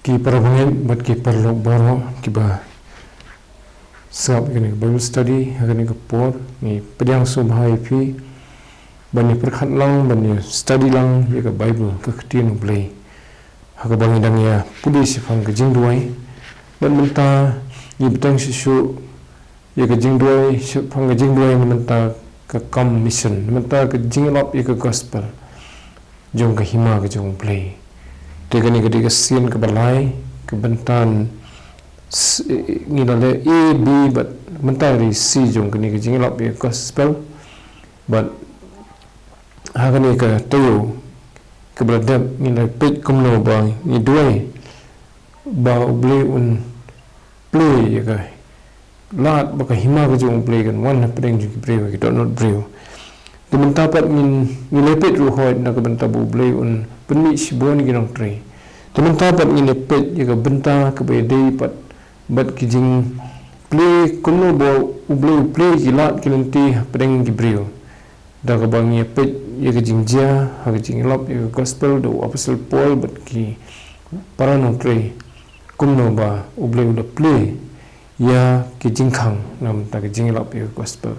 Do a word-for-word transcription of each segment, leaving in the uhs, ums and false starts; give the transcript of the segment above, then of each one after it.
Ki parabangeit bad ki paralok baroh kiba sngap ïa kane ka Bible study ha kane ka por, ngi pdiang sngewbha ïa phi ban ïa pyrkhat lang, ban ïa study lang ïa ka Bible, ka ktien U Blei, ha kaba ngi dang ïa pule shaphang ka jingduwai. Bad mynta ngi bteng shuh shuh ïa ka jingduwai, shaphang ka jingduwai na mynta ka kam mission, na mynta ka jingïalap ïa ka gospel jong ka hima ka jong U Blei. Te kane ka dei ka sien kaba lai, ka bynta s-, ngi la leh A, B, bad mynta ka dei C jong kane ka jingïalap ïa ka gospel. Bad ha kane ka taïew kaba la dep ngi la peit kumno ba ngi duwai ba U Blei un plie ïa ka lad ba ka hima ka jong U Blei kan wan hapdeng jong ki briew, ki dohnud briew. Te mynta pat ngin, ngi la peit ruh hooid na ka bynta ba U Blei un pynmih shibun ki nongtrei. Te mynta pat ngin la peit ïa ka bynta kaba ïadei pat bad ki jingplie, kumno ba U Blei u plie ki lad ki lynti hapdeng ki briew. Da kaba ngi ïa peit ïa ka jingjia ha ka jingïalap ïa ka gospel da u Apostle Paul bad ki para nongtrei, kumno ba U Blei u la plie ïa ki jingkhang na bynta ka jingïalap ïa ka gospel.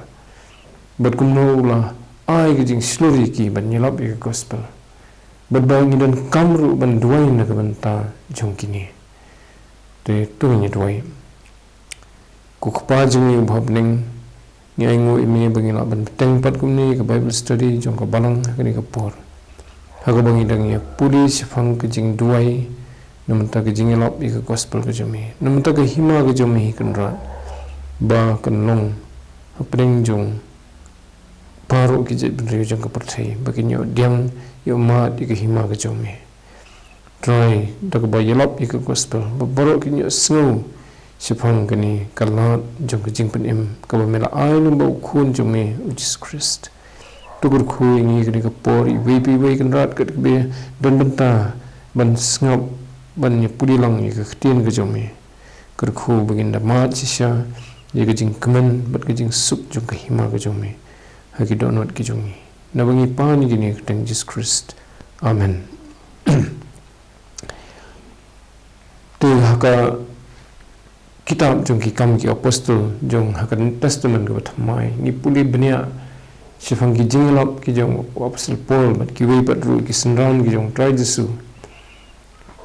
Bad kumno u la ai ka jingshlur ïa ki ban ïalap ïa ka gospel. Bad ba ngi donkam ruh ban duwai na ka bynta jong kine. Te to ngin ïa duwai. Ko Kpa jong ngi uba ha bneng, ngi ainguh ïa me ba ngi lah ban bteng pat kumne ïa ka Bible study jong ka balang ha kane ka por, ha kaba ngi dang ïa pule shaphang ka jingduwai na bynta ka jingïalap ïa ka gospel ka jong me, na bynta ka hima ka jong me, Kynrad, ba kan long hapdeng jong baroh ki jaitbynriew jong ka pyrthei, ba kin ïoh pdiang, ïoh mad ïa ka hima ka jong me. Trai, da kaba ïalap ïa ka gospel, ba baroh kin ïoh sngew shaphang kane ka lad jong ka jingpynim kaba me la ai lyngba u Khun jong me, u Jisu Khrist. To kyrkhu ïa ngi kane ka por, iwei pa iwei, Kynrad, kat kaba don bynta ban sngap, ban ïa pule lang ïa ka ktien ka jong me. Kyrkhu ba ngin da mad shisha ïa ka jingkmen bad ka jingsuk jong ka hima ka jong me ha ki dohnud ki jong ngi. Naba ngi pan ïa kine ha ka kyrteng Jisu Khrist. Amen. Te ha ka kitab jong Ki Kam ki Apostol jong ha ka Testament kaba thymmai, ngi pule bniah shaphang ki jingïalap ki jong u Apostle Paul bad kiwei pat ruh ki synran ki jong u Trai Jisu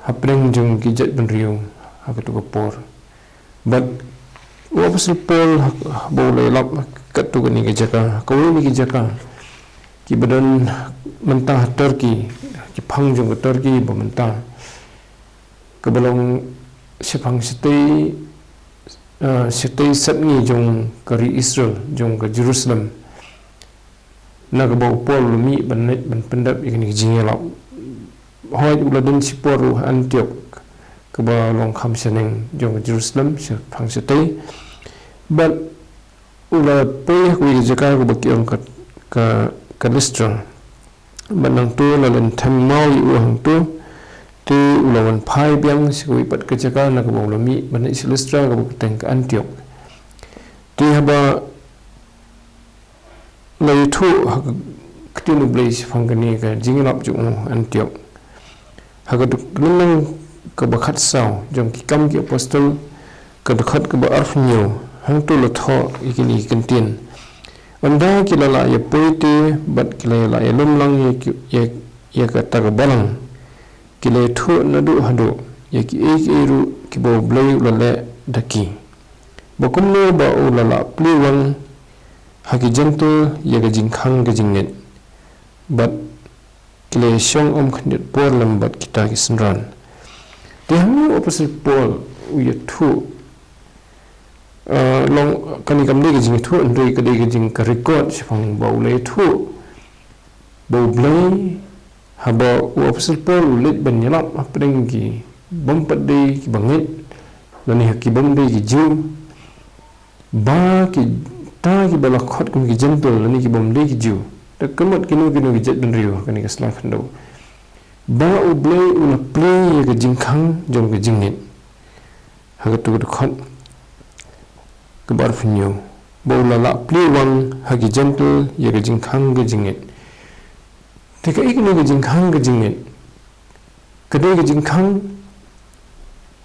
hapdeng jong ki jaitbynriew ha kato ka por. Bad u Apostle Paul ha, haba u la ïalap ha kato kane ka jaka, ha kawei na ki jaka kiba don mynta ha Turkey, ki phang jong ka Turkey ba mynta, kaba long shaphang shatei, eh, shatei sepngi jong ka ri Israel, jong ka Jerusalem, na kaba u Paul u la mih ban leit ban pyndep ïa kane ka jingïalap. Hooid, u la don shipor ruh ha Antiok, kaba long kham shaneng jong ka Jerusalem, shaphang shatei. Bad u la poi ha kawei ka jaka kaba ki ong ka, ka, ka Listra. Bad nangto la lynthem maw ïa u hangto. Te u la wan phai biang sha kawei pat ka jaka na kaba u la mih ban leit sha Listra, kaba kyrteng ka Antiok. Te haba la ïathuh ha ka ktien U Blei shaphang kane ka jingïalap jong u ha Antiok, ha ka duk-, lynnong kaba khatsaw jong Ki Kam ki Apostol, ka dkhot kaba arphew hynñiew, hangto la thoh ïa kine ki kyntien: Ynda ki la lah ïa poi te bad ki la ïa lah ïa lum lang ïa ki, ïa, ïa kata ka balang, ki la ïathuh naduh haduh ïa kiei kiei ruh kiba U Blei u la leh da ki, ba kumno ba u la lah plie wang ha ki Jentil ïa ka jingkhang ka jingngeit, bad ki la ïa shong ym khyndiat por lem bad kita ki synran. Te hangne u Apostle Paul u ïathuh, eh, long kane kam dei ka jingïathuh, hynrei ka dei ka jing, ka record shaphang ba u la ïathuh ba U Blei, haba u Apostle Paul u leit ban ïalap hapdeng ki bym pat dei kiba ngeit, lane ha ki bym dei ki Jiw, ba kita kiba la khot kum ki Jentil lane ki bym dei ki Jiw, da ka mut kino kino ki jaitbynriew ha kane ka sla khyndew, ba U Blei u la plie ïa ka jingkhang jong ka jingngeit. Ha kato ka dkhot kaba arphew hynñiew, ba u la lah plie wang ha ki Jentil ïa ka jingkhang ka jingngeit. Te kaei kane ka jingkhang ka jingngeit? Ka dei ka jingkhang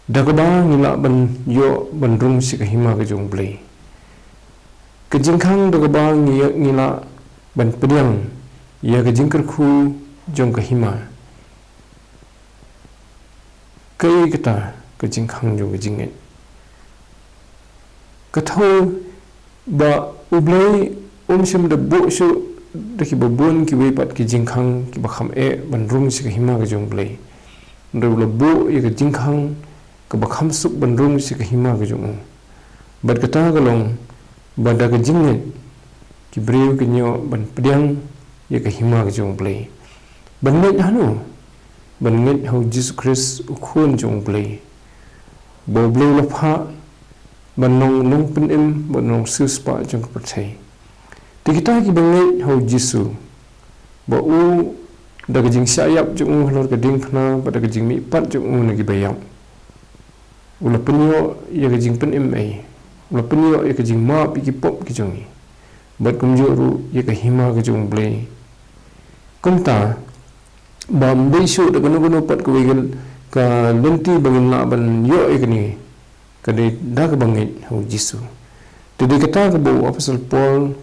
Da kaba ngi lah ban ïoh ban rung sha ka hima ka jong U Blei. Ka jingkhang da kaba ngi, ngi lah ban pdiang ïa ka jingkyrkhu jong ka hima. Kaei kata ka jingkhang jong ka jingngeit? Ka thaw ba U Blei um shym da buh shuh da kiba bun kiwei pat ki jingkhang kiba kham eh ban rung sha ka hima ka jong U Blei. Hynrei u la buh ïa ka jingkhang kaba kham suk ban rung sha ka hima ka jong u. Bad kata ka long ba da ka jingngeit ki briew kin ïoh ban pdiang ïa ka hima ka jong U Blei. Ban ngeit hano? Ban ngeit ha U Jisu Khrist, U Khun jong U Blei, ba U Blei u la phah ban long nongpynim bad nongsiewspah jong ka pyrthei. Te kita kiba ngeit ha U Jisu, ba u, da ka jingshah ïap jong u halor ka diengphna bad da ka jingmihpat jong u na kiba ïap, u la pynïoh ïa ka jingpynim ei, u la pynïoh ïa ka jingmap ïa ki pop ki jong ngi, bad kumjuh ruh ïa ka hima ka jong U Blei. Kumta, bym dei shuh da kano kano pat kawei ka, ka lynti ba ngin lah ban ïoh ïa kane, ka dei da kaba ngeit ha U Jisu. Te dei kata kaba u Apostol Paul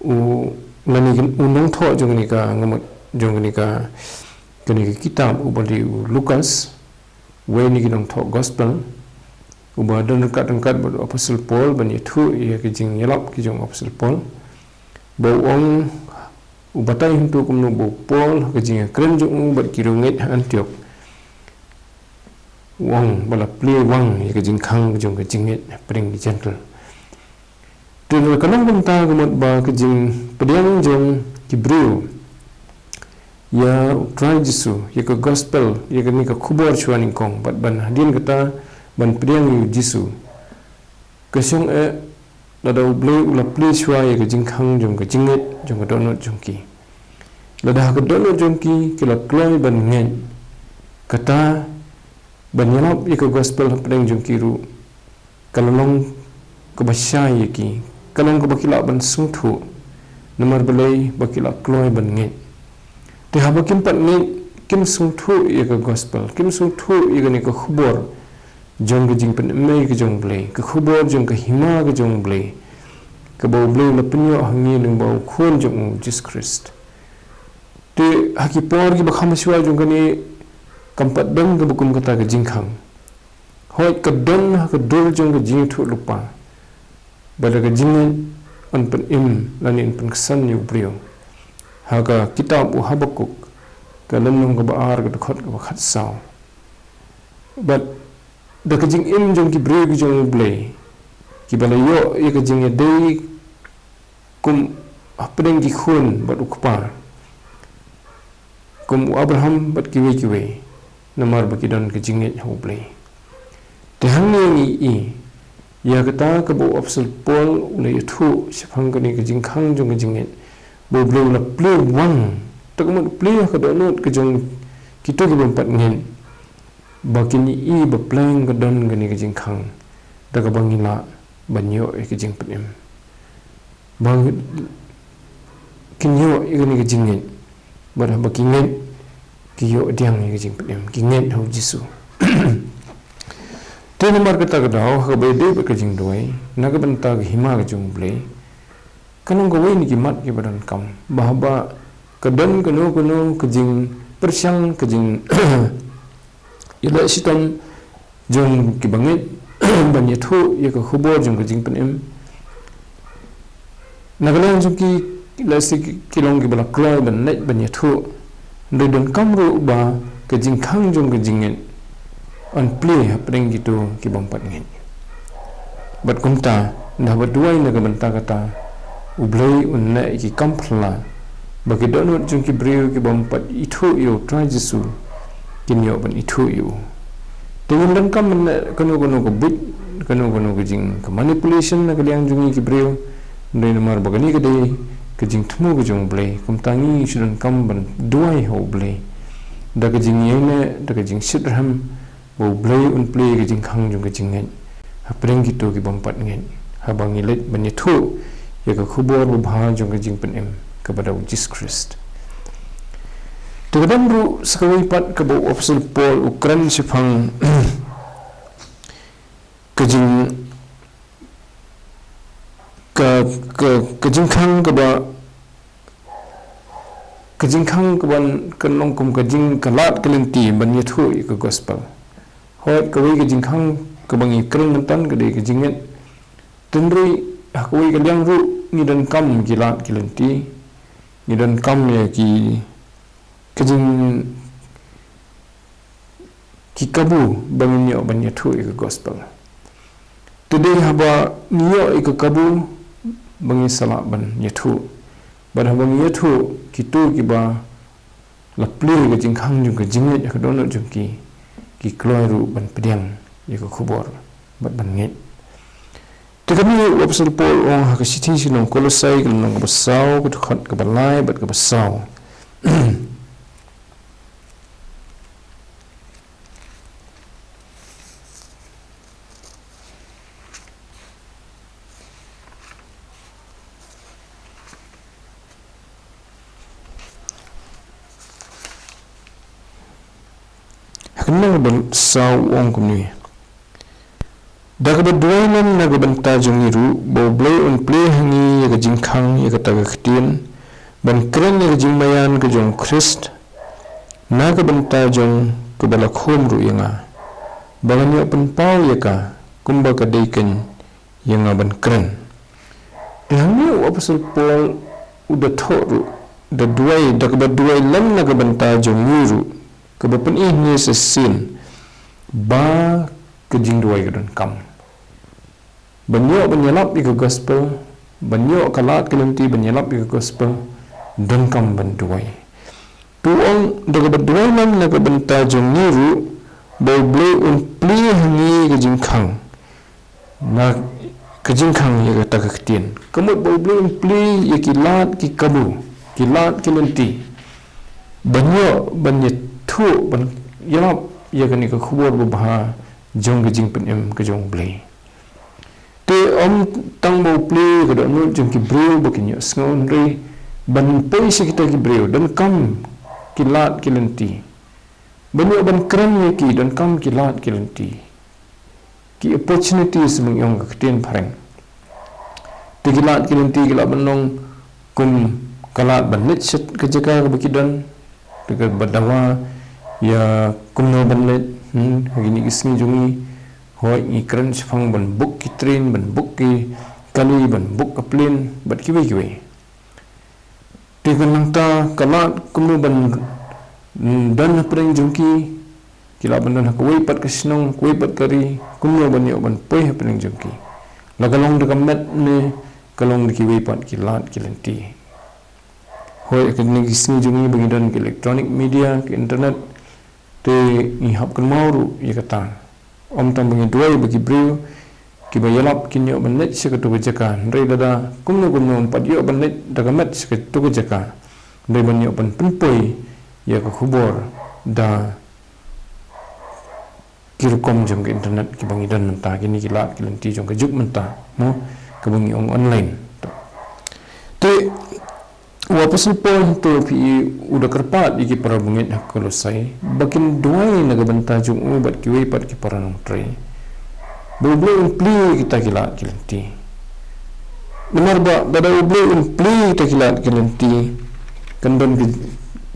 u, lane u nongthoh jong kane ka, nga mut, jong kane ka, kane ka kitab uba dei u Lukas, uwei na ki nongthoh Gospel, uba don ryngkat ryngkat bad u Apostol Paul ban ïathuh ïa ka jingïalap ki jong u Apostol Paul. Ba u ong, u batai hangto kumno ba u Paul ha ka jingïakren jong u bad ki riewngeit ha Antiok, u ong ba la plie wang ïa ka jingkhang jong ka jingngeit hapdeng ki Jentil. Te ka long kumta ka mut ba ka jingpdiang jong ki briew ïa U Trai Jisu, ïa ka Gospel, ïa kane ka khubor shuwa nyngkong, bad ban hadien kata ban pdiang ïa U Jisu, ka shong eh lada U Blei u la plie shuwa ïa ka jingkhang jong ka jingngeit jong ka dohnud jong ki. Lada ha ka dohnud jong ki ki la kloi ban ngeit, kata ban ïalap ïa ka Gospel hapdeng jong ki ruh ka la long kaba shai ïa ki, ka long kaba ki lah ban sngewthuh. Namar balei? Ba ki la kloi ban ngeit. Te haba kim pat ngeit, kim sngewthuh ïa ka Gospel, kim sngewthuh ïa kane ka khubor jong ka jingpynim ka jong U Blei, ka khubor jong ka hima ka jong U Blei, kaba U Blei u la pynïoh ha ngi lyngba U Khun jong u, Jisu Khrist. Te ha ki por kiba kham shuwa jong kane, kam pat don kaba kum kata ka jingkhang. Hooid, ka don ha ka dur jong ka jingïathuhlypa, ba da ka jingngeit yn pynim lane yn pynksan ïa u briew. Ha ka kitab u Habakuk, ka lynnong kaba ar, ka dkhot kaba khatsaw. Bad da ka jingim jong ki briew ki jong U Blei, kiba la ïoh ïa ka jingïadei kum hapdeng ki khun bad u kpa, kum u Abraham bad kiwei kiwei, namar ba ki don ka jingngeit ha U Blei. Te hangne ngi i ïa kata kaba u Apostol Paul u la ïathuh shaphang kane ka jingkhang jong ka jingngeit, ba U Blei u la plie wang, te ka mut plie ha ka dohnud ka jong kito ki bym pat ngeit, ba kin i ba pleng ka don kane ka jingkhang, da kaba ngi lah ban ïoh ïa ka jingpynim. Ba kin ïoh ïa kane ka jingngeit, bad haba ki ngeit, ki ïoh pdiang ïa ka jingpynim, ki ngeit ha U Jisu. Te namar kata ka daw, ha kaba ïadei bad ka jingduwai na ka bynta ka hima ka jong U Blei, ka long kawei na ki mat kiba donkam, ba haba ka don kano kano ka jingpyrshang, ka jing ïaleh shitom jong kiba ngeit ban ïathuh ïa ka khubor jong ka jingpynim, na ka liang jong ki, lehse ki long kiba la kloi ban leit ban ïathuh, hynrei donkam ruh ba ka jingkhang jong ka jingngeit yn plie hapdeng kito ki bym pat ngeit. Bad kumta, da haba duwai na ka bynta kata, U Blei un leh ïa ki kam phylla, ba ki dohnud jong ki briew ki bym pat ithuh ïa U Trai Jisu kin ïoh ban ithuh ïa u. Te ngim donkam ban leh kano kano ka buit, kano kano ka jing, ka manipulation na ka liang jong ngi ki briew. Hynrei namar ba kane ka dei ka jingthmu ka jong U Blei, kumta ngi shu donkam ban duwai ha U Blei da ka jingïaineh, da ka jingshitrhem, ba U Blei un plie ïa ka jingkhang jong ka jingngeit hapdeng kito ki bym pat ngeit, haba ngi leit ban ïathuh ïa ka khubor babha jong ka jingpynim kaba da U Jisu Khrist. Te ka don ruh sa kawei pat kaba u Apostol Paul u kren shaphang ka jing, ka, ka, ka jingkhang kaba, ka jingkhang kaban, kan long kum ka jing, ka lad ka lynti ban ïathuh ïa ka gospel. Hooid, kawei ka jingkhang kaba ngi kren mynta ka dei ka jingngeit. Hynrei ha kawei ka liang ruh ngi donkam ki lad ki lynti, ngi donkam ïa ki, ka jing, ki kabu ba ngin ïoh ban ïathuh ïa ka gospel. Te dei haba ngi ïoh ïa ka kabu ba ngin sa lah ban ïathuh. Bad haba ngi ïathuh, kito kiba la plie ïa ka jingkhang jong ka jingngeit ha ka dohnud jong ki, ki kloi ruh ban pdiang ïa ka khubor bad ban ngeit. Te kane u Apostol Paul u ong ha ka shithi sha ki nong Kolosai, ka lynnong kaba saw, ka dkhot kaba lai bad kaba saw. Ha ka lynnong kaba saw u ong kumne: Da kaba duwai lem na ka bynta jong ngi ruh, ba U Blei un plie ha ngi ïa ka jingkhang ïa kata ka ktien, ban kren ïa ka jingmaïan ka jong U Khrist na ka bynta jong kaba la khum ruh ïa nga, ba ngan ïoh pynpaw ïa ka kumba ka dei kein ïa nga ban kren. Te hangne u Apostol Paul u da thoh ruh, da duwai, da kaba duwai lem na ka bynta jong ngi ruh, kaba pyni hangne sa shisien ba ka jingduwai ka donkam. Ban ïoh ban ïalap ïa ka gospel, ban ïoh ka lad ka lynti ban ïalap ïa ka gospel, donkam ban duwai. Te u ong, da kaba duwai lem na ka bynta jong ngi ruh, ba U Blei un plie ha ngi ka jingkhang, na ka jingkhang ïa kata ka ktien. Ka mut ba U Blei un plie ïa ki lad ki kabu, ki lad ki lynti, ban ïoh ban ïathuh, ban ïalap ïa kane ka khubor babha jong ka jingpynim ka jong U Blei. Te ym tang ba u plie ïa ka dohnud jong ki briew ba kin ïohsngew, hynrei ban poi sha kita ki briew donkam ki lad ki lynti. Ban ïoh ban kren ïa ki donkam ki lad ki lynti. Ki opportunities, ba ngi ong ka ktien phareng. Te ki lad ki lynti ki lah ban long kum ka lad ban leit sha ka jaka kaba ki don, te kaba dawa ïa kumno ban leit, hmm, ha kine ki sngi jong ngi. Hooid, ngi kren shaphang ban book ki train, ban book ki kali, ban book ka plane, bad kiwei kiwei. Te kan nangta ka lad kumno ban, mm, don hapdeng jong ki, ki lah ban don ha kawei pat ka shnong, kawei pat ka ri, kumno ban ïoh ban poi hapdeng jong ki. La ka long da ka met ne ka long da kiwei pat ki lad ki lynti. Hooid, ha kine ki sngi jong ngi ba ngi don ki electronic media, ki internet, te ngi hap kynmaw ruh ïa kata. Ym tang ba ngi duwai ba ki briew kiba ïalap kin ïoh ban leit sha kato ka jaka, hynrei lada kumno kumno ym pat ïoh ban leit da ka met sha kato ka jaka, hynrei ban ïoh ban pynpoi ïa ka khubor da ki rukom jong ka internet kiba ngi don mynta, kine ki lad ki lynti jong ka juk mynta, mo, kaba ngi ong online. Te u Apostol Paul, to phi, u da kyrpad ïa ki para bangeit ha Kolosai ba kin duwai na ka bynta jong u bad kiwei pat ki para nongtrei, ba U Blei un plie ïa kita ki lad ki lynti. Namar ba lada U Blei un plie ïa kita ki lad ki lynti, kan don ka,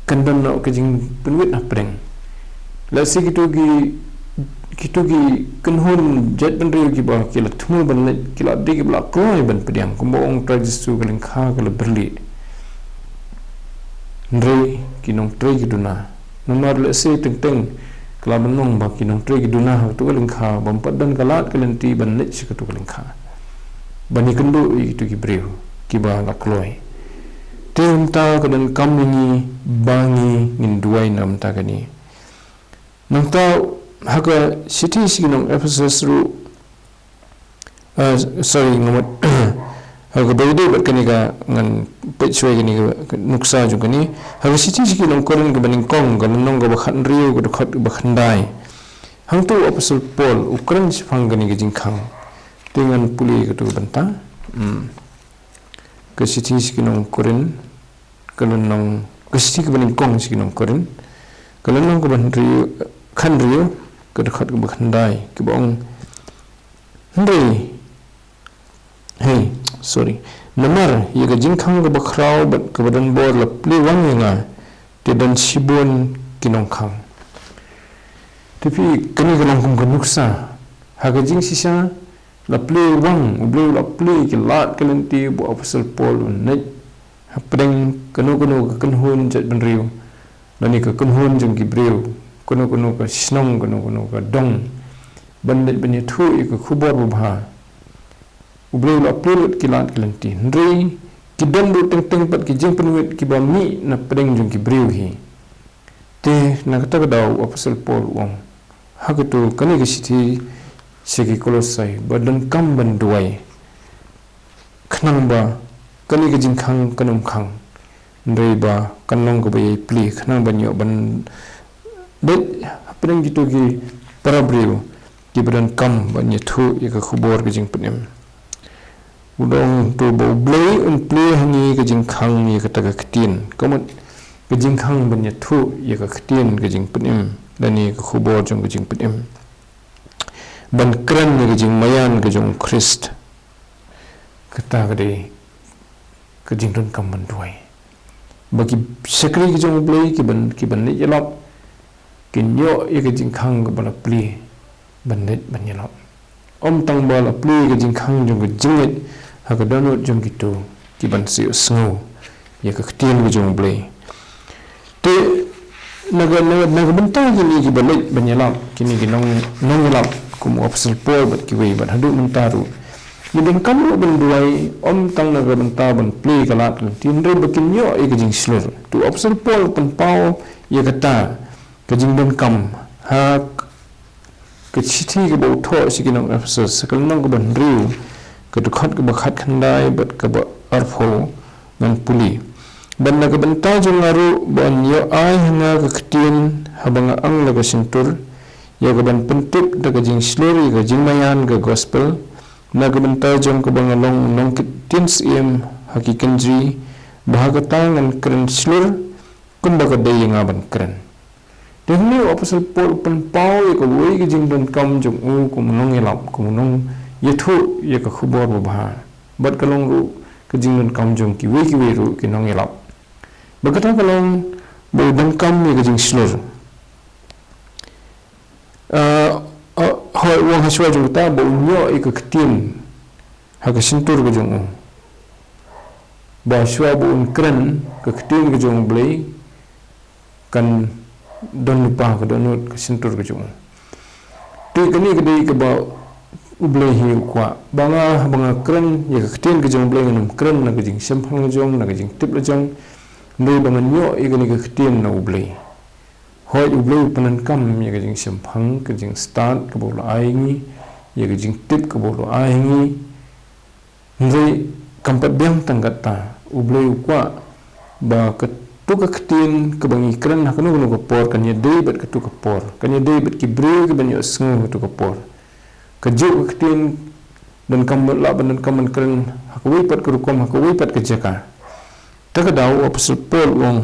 kan don noh ka jingpynwit hapdeng. Lehse kito ki, kito ki kynhun jaitbynriew kiba ki la thmu ban leit, ki la dei kiba la kloi ban pdiang, kumba ong Trai Jisu, ka lyngkha ka la byrlieh. Hynrei ki nongtrei ki duna. Namar lehse teng teng ka la ban long ba ki nongtrei ki duna ha kato ka lyngkha, bym pat don ka lad ka lynti ban leit sha kato ka lyngkha ban ïakynduh ïa kito ki briew kiba la kloi. Te mynta ka donkam ïa ngi ba ngi ngin duwai na ka bynta kane. Nangta ha ka shithi sha ki nong Ephesus ruh, ah, sorry, nga mut, ha kaba ïadei bad kane ka, ngan peit shuwa ïa kane ka nuksa jong kane. Ha ka shithi sha ki nong Korinth kaba nyngkong, ka lynnong kaba khathynriew, ka dkhot kaba khyndai. Hangto u Apostol Paul u kren shaphang kane ka jingkhang. Te ngan pule kato ka bynta. Hmm. Ka shithi sha ki nong Korinth, ka lynnong, ka shithi kaba nyngkong sha ki nong Korinth, ka lynnong kaba hynriew, khathynriew, ka dkhot kaba khyndai, kaba ong: Hynrei, hei, sorry. Namar ïa ka jingkhang kaba khraw bad kaba don bor la plie wang ïa nga, te don shibun ki nongkhang. Te phi, kane ka long kum ka nuksa. Ha ka jingshisha, la plie wang, U Blei u la plie ki lad ki lynti ba u Apostol Paul un leit hapdeng kano kano ka kynhun jaitbynriew, lane ka kynhun jong ki briew, kano kano ka shnong, kano kano ka dong, ban leit ban ïathuh ïa ka khubor babha. U Blei u la plie lut ki lad ki lynti. Hynrei ki don ruh teng teng pat ki jingpynwit kiba mih na pdeng jong ki briew hi. Te na kata ka daw u Apostol Paul u ong ha katto kane ka shithi sha ki Kolosai ba donkam ban duwai, khnang ba kane ka jingkhang kan ym khang, hynrei ba kan long kaba ïai plie, khnang ban ïoh ban leit hapdeng kito ki para briew kiba donkam ban ïathuh ïa ka khubor ka jingpynim. U ong to ba U Blei un plie ha ngi ka jingkhang ïa kata ka ktien. Ka mut ka jingkhang ban ïathuh ïa ka ktien ka jingpynim, lane ka khubor jong ka jingpynim. Ban kren ïa ka jingmaïan ka jong u Khrist. Kata ka dei ka jingdonkam ban duwai. Ba ki shakri ki jong U Blei ki ban, ki ban leit ïalap, kin ïoh ïa ka jingkhang kaba la plie ban leit ban ïalap. Ym tang ba la plie ïa ka jingkhang jong ka jingngeit ha ka dohnud jong kito ki ban sa ïohsngew ïa ka ktien ka jong U Blei. Te na ka, na, na ka bynta kine kiba leit ban ïalap, kine ki nong, nongïalap kum u Apostol Paul bad kiwei bad haduh mynta ruh, ngi donkam ruh ban duwai, ym tang na ka bynta ban plie ka lad ka lynti, hynrei ba kin ïoh ïa ka jingshlur. Te u Apostol Paul u pynpaw ïa kata ka jingdonkam ha ka shithi kaba u thoh sha ki nong Ephesus, ha ka lynnong kaba hynriew, ka dkhot kaba khatkhyndai bad kaba arphew, ngan pule. Bad na ka bynta jong nga ruh ba un ïoh ai ha nga ka ktien haba nga ang la ka shyntur, ïa ka ban pyntip da ka jingshlur ïa ka jingmaïan ka gospel, na ka bynta jong kaba nga long nongkit ktien syiem ha ki kynjri, ba ha kata ngan kren shlur kumba ka dei ïa nga ban kren. Te hangne u Apostol Paul u pynpaw ïa kawei ka jingdonkam jong u kum u nongïalap, kum u nongïathuh ïa ka khubor babha. Bad ka long ruh ka jingdonkam jong kiwei kiwei ruh ki nongïalap. Ba kata ka long ba u donkam ïa ka jingshlur. Ah, ah, hooid, u ong hashwa jong kata ba un ïoh ïa ka ktien ha ka shyntur ka jong u. Ba hashwa ba un kren ka ktien ka jong U Blei, kan don lypa ka dohnud ka shyntur ka jong u. Te kane ka dei kaba U Blei hi u kwah. Ba nga, ba nga kren ïa ka ktien ka jong U Blei, ngan ym kren na ka jingshemphang la jong, na ka jingtip la jong. Hynrei ba ngan ïoh ïa kane ka ktien na U Blei. Hooid, U Blei u pyndonkam ïa ka jingshemphang, ka jingstad kaba u la ai ngi, ïa ka jingtip kaba u la ai ngi. Hynrei kam pat biang tang katta, U Blei u kwah ba kato ka ktien kaba ngi kren ha kano kano ka por kan ïadei bad kato ka por, kan ïadei bad ki briew kiban ïohsngew kato ka por. Kajuh ka ktien donkam ban lah, ban donkam ban kren ha kawei pat ka rukom, ha kawei pat ka jaka. Ta ka daw u Apostol Paul u ong,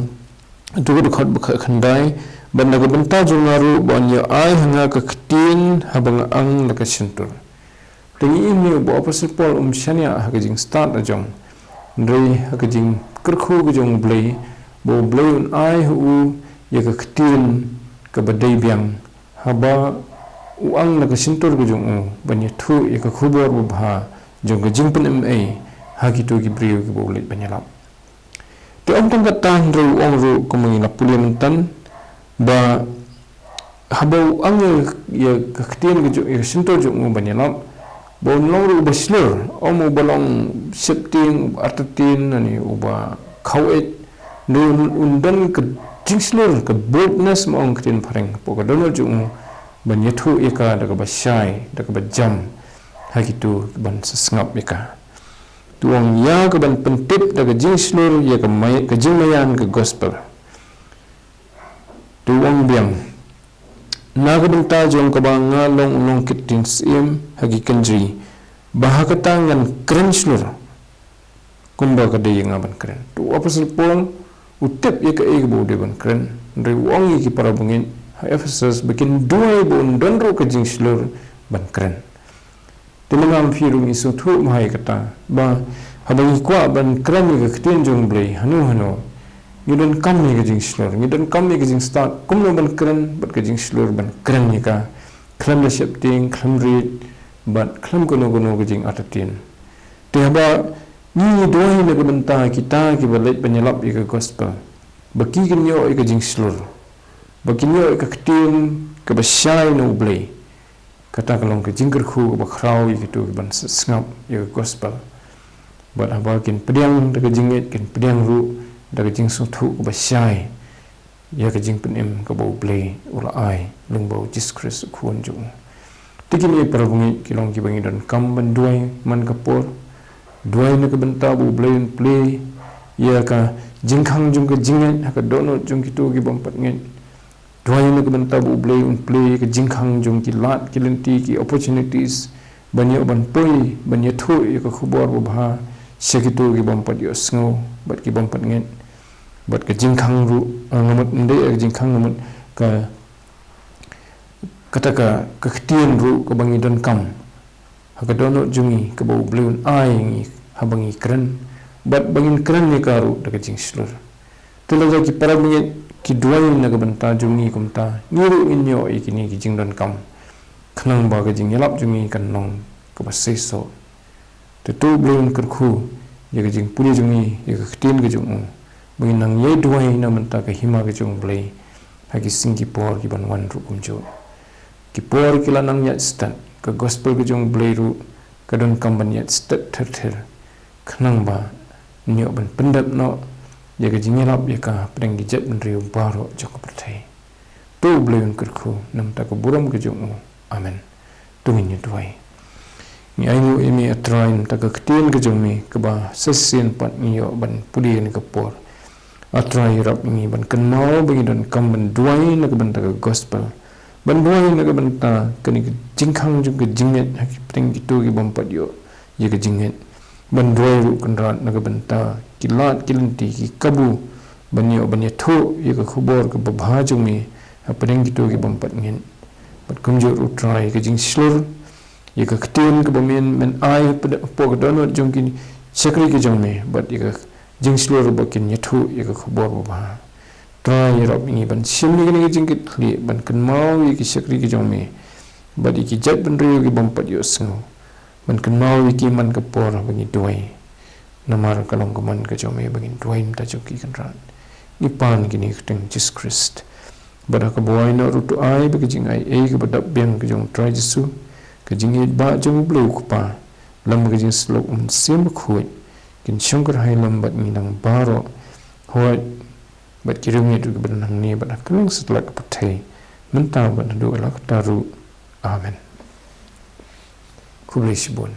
tu ka dkhot ba khatkhyndai, bad na ka bynta jong nga ruh ba un ïoh ai ha nga ka ktien haba nga ang la ka shyntur. Te ngi ïohi ba u Apostol Paul um shaniah ha ka jingstad la jong, hynrei ha ka jingkyrkhu ka jong U Blei, ba U Blei un ai ha u ïa ka ktien kaba dei biang, haba u ang la ka shyntur ka jong u ban ïathuh ïa ka khubor babha jong ka jingpynim ei ha kito ki briew kiba u leit ban ïalap. Te ym tang katta, hynrei u ong ruh kumba ngi la pule mynta, ba haba u ang ïa, ïa ka ktien ka jong, ïa ka shyntur jong u ban ïalap, ba un long ruh uba shlur, ym uba long sheptieng, uba artatien, lane uba khaweit. Hynrei un, un don ka jingshlur, ka boldness, ma ong ktien phareng, hapoh ka dohnud jong u ban ïathuh ïa ka da kaba shai, da kaba jam ha kito kiban sa sngap ïa ka. Te u ong ïa kaban pyntip da ka jingshlur ïa ka mai-, ka jingmaïan ka gospel. Te u ong biang, na ka bynta jong kaba nga long u nongkit ktien syiem ha ki kynjri, ba ha kata ngan kren shlur kumba ka dei ïa nga ban kren. Te u Apostol Paul u tip ïa kaei kaba u dei ban kren, hynrei u ong ïa ki para bangeit ha Ephesus ba kin duwai ba un don ruh ka jingshlur ban kren. Te mynta phi ruh ngi sngewthuh bha ïa kata ba haba ngi kwah ban kren ïa ka ktien jong U Blei hano hano, ngi donkam ïa ka jingshlur, ngi donkam ïa ka jingstad kumno ban kren bad ka jingshlur ban kren ïa ka khlem da sheptieng, khlem rit bad khlem kano kano ka jingartatien. Te haba ngi duwai na ka bynta kita kiba leit ban ïalap ïa ka gospel, ba ki kin ïoh ïa ka jingshlur, ba kin ïoh ïa ka ktien kaba shai na U Blei. Kata ka long ka jingkyrkhu kaba khraw ïa kito kiban sngap ïa ka gospel. Bad haba kin pdiang da ka jingngeit, kin pdiang ruh da ka jingsngewthuh kaba shai ïa ka jingpynim kaba U Blei u la ai lyngba U Jisu Khrist U Khun jong u. Te kine para bangeit ki long kiba ngi donkam ban duwai man ka por. Duwai na ka bynta ba U Blei un plie ïa ka jingkhang jong ka jingngeit ha ka dohnud jong kito kibym pat ngeit. Duwai na ka bynta ba U Blei un plie ïa ka jingkhang jong ki lad ki lynti, ki opportunities ban ïoh ban poi ban ïathuh ïa ka khubor babha sha kito kibym pat ïohsngew bad kibym pat ngeit. Bad ka jingkhang ruh, eh, nga mut, ym dei ka jingkhang, nga mut ka, kata ka, ka ktien ruh kaba ngi donkam ha ka dohnud jong ngi, kaba U Blei un ai ïa ngi haba ngi kren, bad ba ngin kren ïa ka ruh da ka jingshlur. Te lada ki para bangeit ki duwai na ka bynta jong ngi kumta, ngi ruh ngin ïoh ïa kine ki jingdonkam, khnang ba ka jingïalap jong ngi kan long kaba seisoh. Te to U Blei un kyrkhu ïa ka jingpule jong ngi ïa ka ktien ka jong u, ba ngin nang ïai duwai na ka bynta ka hima ka jong U Blei ha ki sngi ki por kiban wan ruh kumjuh. Ki por ki la nang ïaid stet, ka gospel ka jong U Blei ruh ka donkam ban ïaid stet ther ther, khnang ba ngin ïoh ban pyndep noh ïa ka jingïalap ïa ka hapdeng ki jaitbynriew baroh jong ka pyrthei. To U Blei un kyrkhu na ka bynta ka burom ka jong u. Amen. To ngin ïa duwai. Ngi ainguh ïa me, A Trai, na ka bynta ka ktien ka jong me kaba sa shisien pat ngi ïoh ban pule ha kane ka por. A Trai, ïarap ïa ngi ban kynmaw ba ngi donkam ban duwai na ka bynta ka gospel, ban duwai na ka bynta kane ka jingkhang jong ka jingngeit ha ki pyrthei, kito kibym pat ïoh ïa ka jingngeit. Ban duwai ruh, Kynrad, na ka bynta ki lad ki lynti, ki kabu ban ïoh ban ïathuh ïa ka khubor kaba bha jong me hapdeng kito kibym pat ngeit. Bad kumjuh ruh, Trai, ka jingshlur ïa ka ktien kaba men, men ai hapoh ka dohnud jong ki shakri ki jong me, bad ïa ka jingshlur ba kin ïathuh ïa ka khubor babha. Trai, ïarap ïa ngi ban shim ïa kane ka jingkitkhlieh ban kynmaw ïa ki shakri ki jong me bad ïa ki jaitbynriew kibym pat ïohsngew, ban kynmaw ïa ki man ka por ba ngi duwai. Namar ka long ka mon ka jong me ba ngin duwai na ka bynta jong ki, Kynrad. Ngi pan kine ha ka kyrteng Jisu Khrist. Bad ha kaba wai noh ruh, to ai ba ka jingaiei kaba dap biang ka jong U Trai Jisu, ka jingïeit ba jong U Blei U Kpa, lem bad ka jingïasyllok U Mynsiem Bakhuid, kin shongkyrhai lem bad ngi lang baroh, hooid, bad ki riewngeit ruh kiba don hangne bad ha kylleng satlak ka pyrthei, mynta bad naduh la katta ruh. Amen. Khublei shibun.